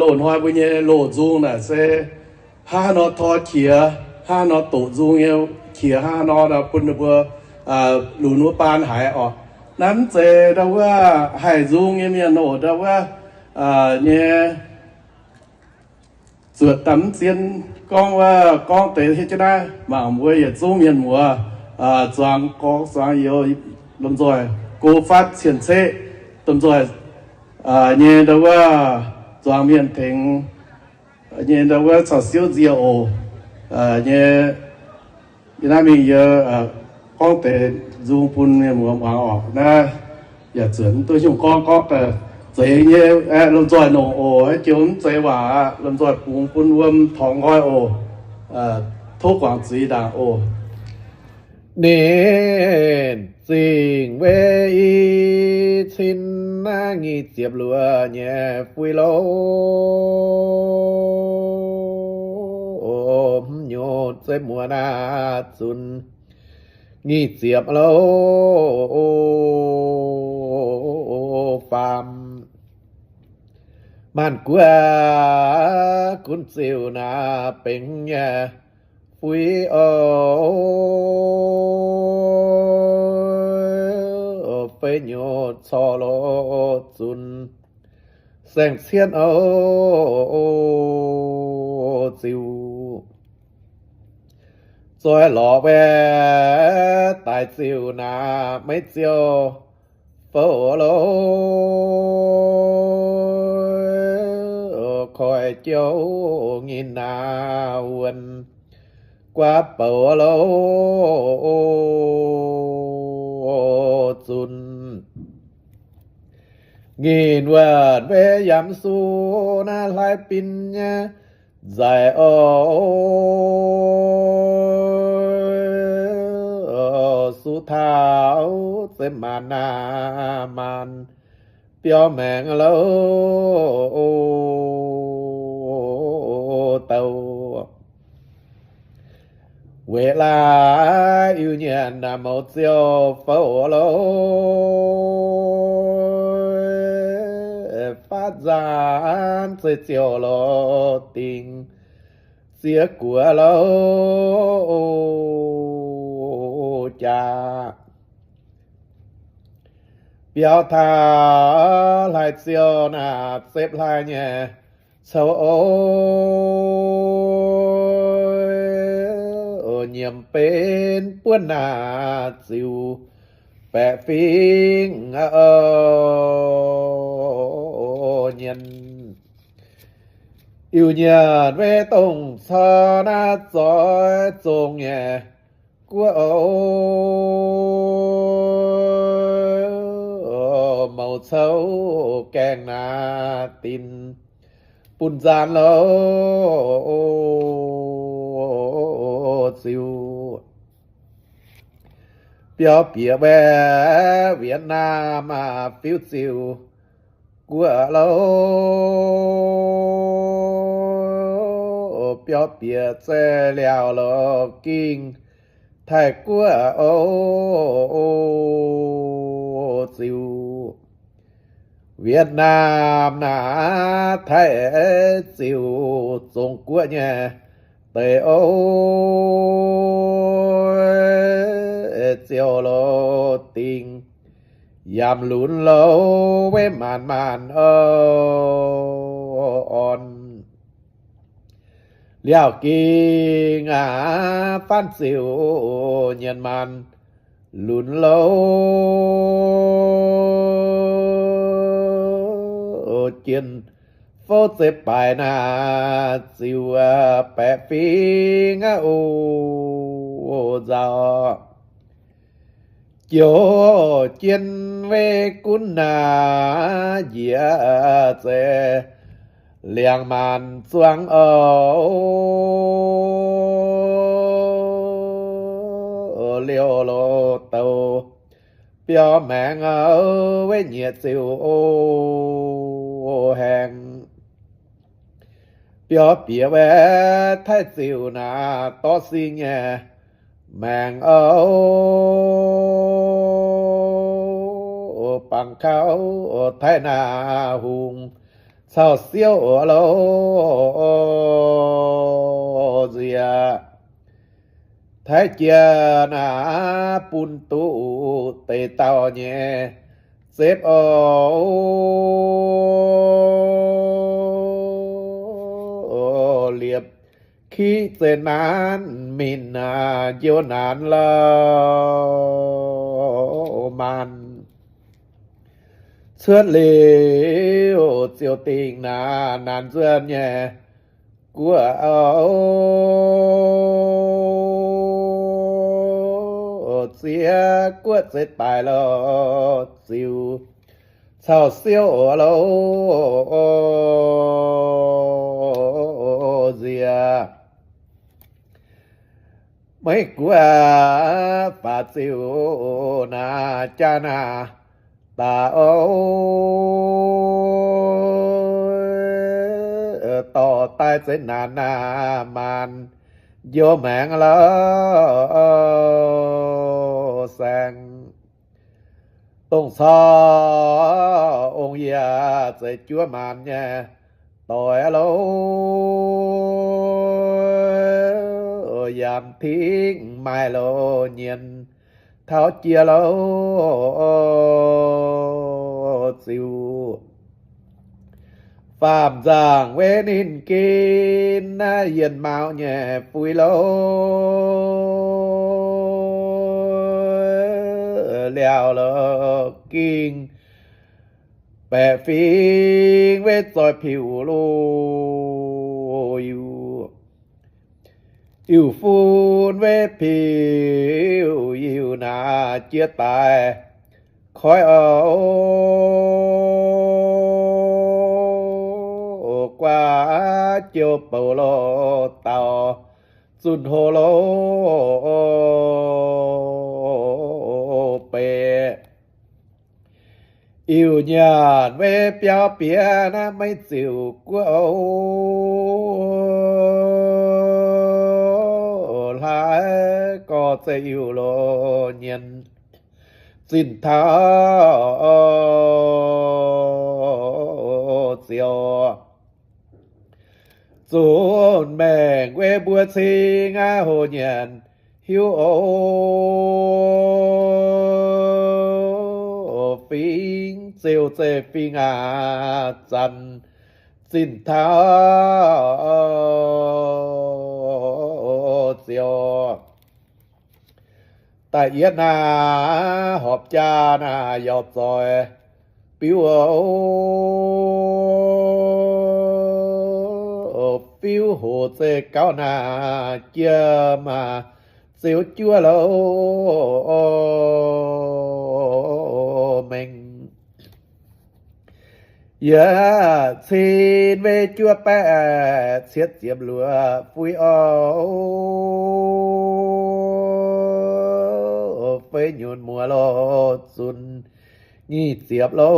Loz-hnoi mbuo nyei loz-nzung naaic se hnangv haaix nor tor qiex, hnangv haaix nor doqc nzung nyei qiex, hnangv haaix nor bun ninh mbuo lunx wuov baan haiz orqc. Naaiv mv zeiz ndau wuov haih nzung nyei mienh oc, ndau wuov nyei zuotc daaih mv zien gorngv wuov gorngv deix hietv jienv naaiv mangc mbuo yietc zungv mienh muoz zuangx gorx zuangx youz lomh nzoih go fatv cien-ceqv, lomh nzoih nyei ndau wuov zuangx mienh tengx nyei ndau wuov caux siouv nzie oc. Nyei yie naaiv mingh yie gorngv deix nzung bun mienh muoz muangx orqc. Naaiv yaac zuotc mv duqv nyungc gorngv, gorngv daaih zeiz nyei, lomh nzoih nongc oc. Haaix joux mv zeiz waac aqv, lomh nzoih bungx bun wuom torngx nqoi oc. Tov guangc zuiz ndaangc oc. Ninh zingh weic i cin nyic ziepc luoqc nyei fui louh, hmz nyutc zeiv muonz naaiv zunc nyic ziepc louh faam. Maanc guoqv gunv ziuh naaiv benx nyei fui oc, feix nyutc corc loh zunc saeng-cien oc. Ziuh zoih lorz waeqv daaih ziuh naaiv meiv ziouh fouv loh, koiv jouv nyinh naaiv wuonh guaav bouc loh zunc. Nyinh wuonh weic yamv su naaiv hlaaix bin nyei nzaic oc, su taux zeiv maanc naaiv maanc biauv maengx louh douh. Weic laaix Iu-Mienh naaiv mouz ziouh fouv loh, faatv nzaanx zeiv ziouh loh dingc ziex guoqv loh jaax. Biauv taux hlaaix ziouh naaiv zepv hlaaix nyei coux oc, nyiemc benx buonv naaiv ziux baeqc fingx nyienh. Iu-Mienh weic dongh cor naaiv zoix zongh nyei guoqv oc, mouz coux gaengh naaiv dinc bun nzaanx loh ziux. Biauv bieqc waeqv Wietv Naam fiuv ziuh guoqv loh, biauv bieqc zeiv liaauh loh gingh Taiv guoqv oc, ziux Wietv Naam naaiv Taiv ziux zong guoqv nyei deix oc, ziouc loz dingc yamc lunx loz weic maanc maanc oc, orn. Liaauh gingh aac, faanv ziux nyienx maanc lunx loz, jienh fouv zeiv baaix naaic ziux baeqc fingx aqv oc, nzauh. Joux jien weic gunv naaic njiec zeiv liangx maanc zuangx oc, liouh loz douh biauv maengx oc, weic nyieqc ziux oc haengx. Biauv bieqc waeqv Taiv ziux naaic dorv sing nyei maengx oc, bangc kaux Taiv naaic hungh cau siouv oc lo nziex. Taiv jiex naaiv bun duqv deix dauh nyei zepv oc. Liepc kiv zeqc naanv mingh naaic njoux naanc lauh maanc. Cuotv liuz ziouc dingc naaic naanc nzuonx nyei guoqv oc. Ziex guoqv zeix daic lo ziux cau siouv oc lo nziex. Maiv guoqv faaux ziux naaic jaa naaic daaih oc. Dorh daaih zeix naanc naaic maanc njoux maengx lo saeng. Dongh corc ong yie zeix juov maanc nyei doic lo. Yaac mv tingx maaih lo nyienz taux jiex lo ziux. Faam nzaangc weic ninh gen naaiv yienh maux nyei fui lo. Liaauc lo ging baeqc fingx weic zoih piuc lo. Iu iu fun weic piuc iu naaic jiex daaih koiv oc. Guaax jouh bouc lo dauh zunh hlo lo beic. Iu nyanc weic biauv bieqc naaiv maiv ziux guoqv oc. Hlaaix gorx zeiz iu lo nyienz zinh taux ziouc zunc maengc weic mbuo cing aqv hoc nyanc hiuv oc. Fingx ziouc zeiz fingx aqv zanc zinh taux ziouc da'yietv naaic horpc jaa naaic yaac zoix biuv oc. Fiuv hoc zeiz gauv naaic jiem maah ziouc juov lo mengh. Yie cin weic juov baeqv cietv ziepc luoqc fui oc. Feix nyunc muoz lo zunc nyic ziepc lo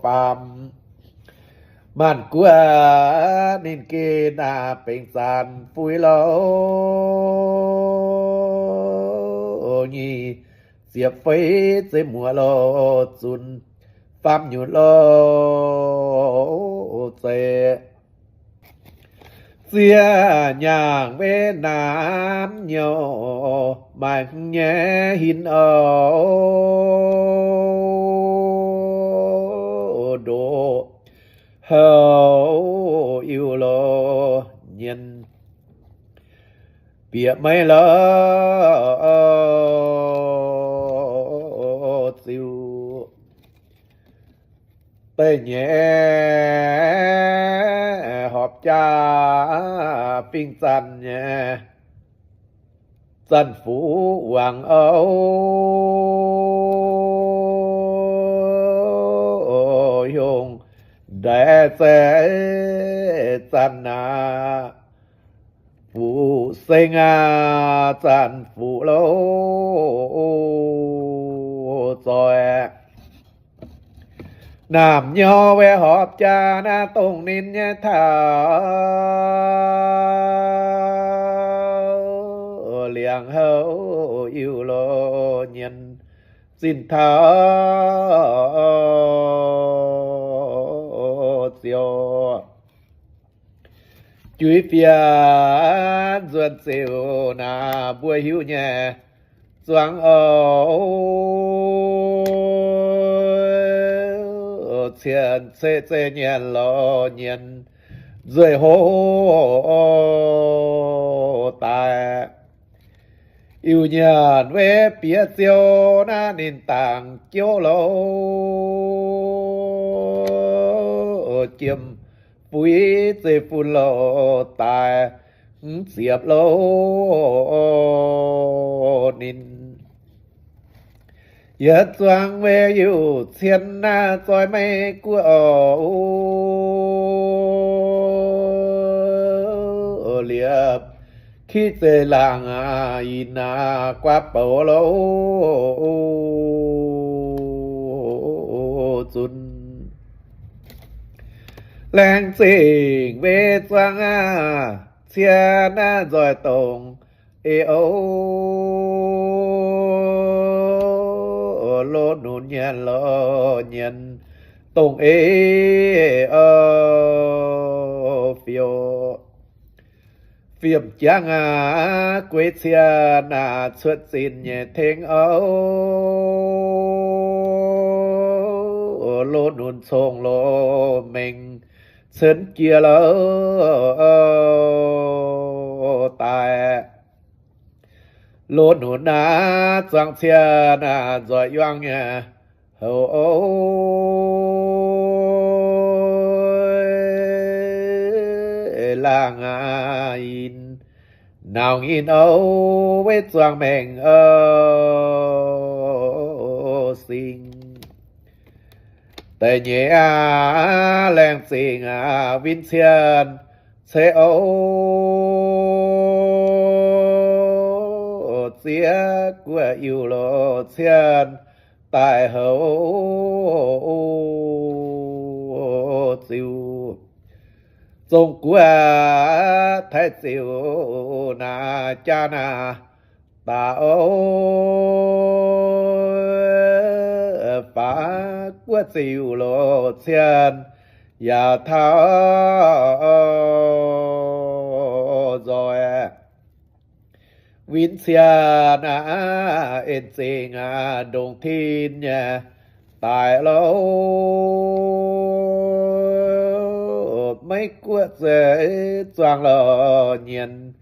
faam. Maanc guoqv ninh gen naaic benx zanc fui lo nyic ziepc feix zeiv muoz lo zunc faam nyunc lo zeiv. Ziex nyaangc weic naamh nyouh maaih hmz nyei hin oc. Ndoqc houc iu lo nyienz bieqc maiv lo ziux. Da'nyeic horpc jaa fingx zanc nyei zanc fuqv wangc oc. Hiongh ndaix zeiv zanc aqv, fuqv seng aqv, zanc fuqv lo zoih. Naamh nyouz weic horpc jaa naaiv dongh ninh nyei taux liangc houc iu lo nyienz zinh taux juiz fienx nzuonx ziouc naaic mbuo hiuv nyei zuangx oc. Cien ceqv zeiv nyanc lorz nyienz nzueih hlo daaih. Iu nyanc wei bieqc ziouc naaiv ninh dangc jouv louc, jiem fuix zeiv-fun louc daaih, mv ziepc louc ninh. Yietc zuangx wei iu cien naaiv zoih maiv guoqv oc. Liepc kiv zeiv laangh aac, yinh aac guaav bouc louc zunc. Laengz zingh wei zuangx aac, cien naaiv nzoih dongh ei oc. Lo nunc nyanc lorz nyienz dongh ei oc. Fiou fiem jangv aac, gueix cien aac, cuotv zinh nyei tengx oc. Lo nunc cong lo mengh cenv jiex louc daaih. Lo nunc aac, zuangx cien aac, nzoih yuang nyei houc oc. Laangh aac, yinh nauz nyinh oc, wei zuangx mengh oc singx. Da'nyeic aac, laengz zingh aac, win cien ceix oc. Ziex guoqv iu lo cien daaih houc ziux. Zong guoqv taaix ziux naaic jaa naaic daaih oc. Faaux guoqv ziux lo cien yaac taux nzoih. Win cien aac, en zingh aac, ndongc tin nyei daaih louc. Maiv guoqv zeiv zuangx lo nyienz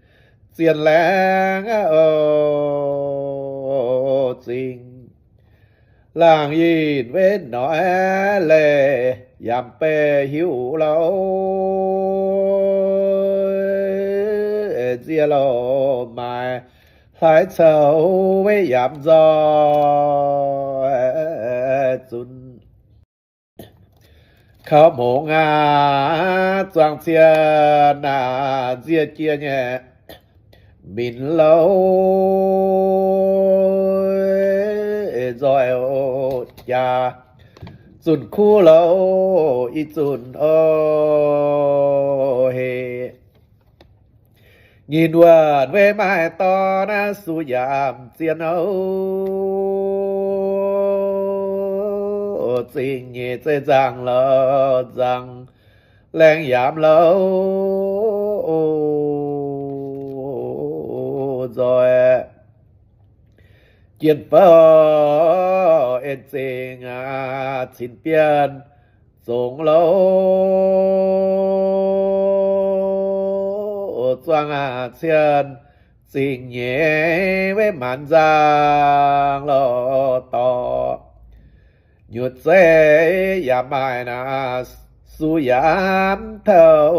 zien laengz oc zingh. Laangh yinh wei noic leiz yaac mv bei hiuv louc. Nzie louc maaiz hlaaix coux wei yaac mv nzoih zunc. Kaux mongx aac, zuangx cien aac, nzie jiex nyei minc louc. Nzoih jaax zunc kuv louc, ih zunc oc hec. Nyinh wuonh wei maaih dorn naaiv suv yaam zien oc. Zingh nyeic zeiv nzangc louc nzangc laengz yaam louc nzoih. Jien fouv en zingh aac, cin bienh zongx louc. Zuangx aac cien zingh nyeic wei maanc nzangc louc dorh. Nyutc zeiv yaac maaih naaic suv yaam taux.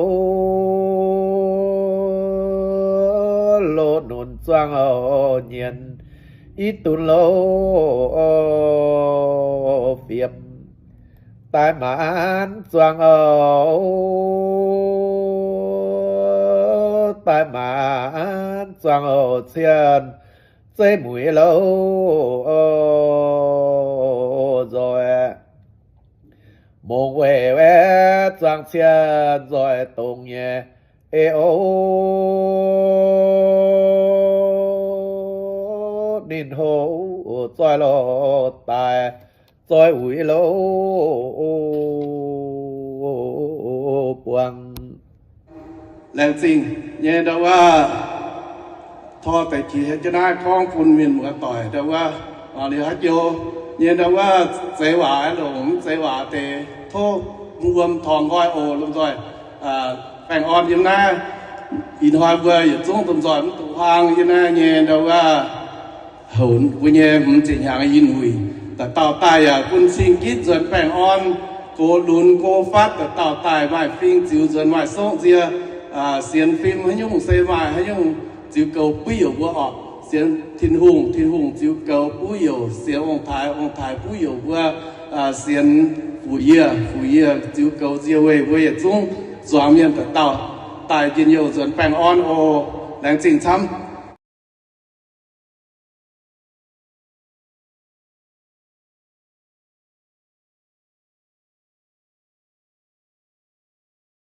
Lo nunc zuangx oc nyienz i dunx louc fiem. Daaih maanc zuangx oc, daaih maanc zuangx oc cien zeiv muiz louc nzoih. Mongh weic zuangx cien nzoih dongz nyei ei oc. Ninh houc zoih loz daaih, zoih uix louc buangh. Laengz zingh nyei ndau wuov, tor deix jiex hietv jienv naaiv gorngv bun mienh muoz doic ndau wuov, liuz haaix joux nyei ndau wuov zeix waac aeqv, longc mv zeix waac deix tov wuom torngx nqoi oc. Lomh nzoih baengh orn yiem naaiv. Ih hnoi mbuo yietc zungv domh nzoih mv duqv huaang yiem naaiv nyei ndau wuov houc mbuo nyei hmz ziepc hnyangx i nyungc, dauh dauh daaih yaac bun cing gitv nzuonx baengh orn, gox lunx gox fatv, dauh dauh daaih maaih fing ziux nzuonx, maaih songv nzie, sienx fim haaix nyungc se maaih haaix nyungc ziux goux buv youc mbuo orqc. Sienx Tin-Hungh, Tin-Hungh ziux goux buv youc, sienx ong-taaix, ong-taaix buv youc mbuo, sienx fu'yie, fu'yie ziux goux nzie weih mbuo yietc zungv zuangx mienh dauh dauh daaih njien-youh nzuonx baengh orn oc. Laengz zingh camv.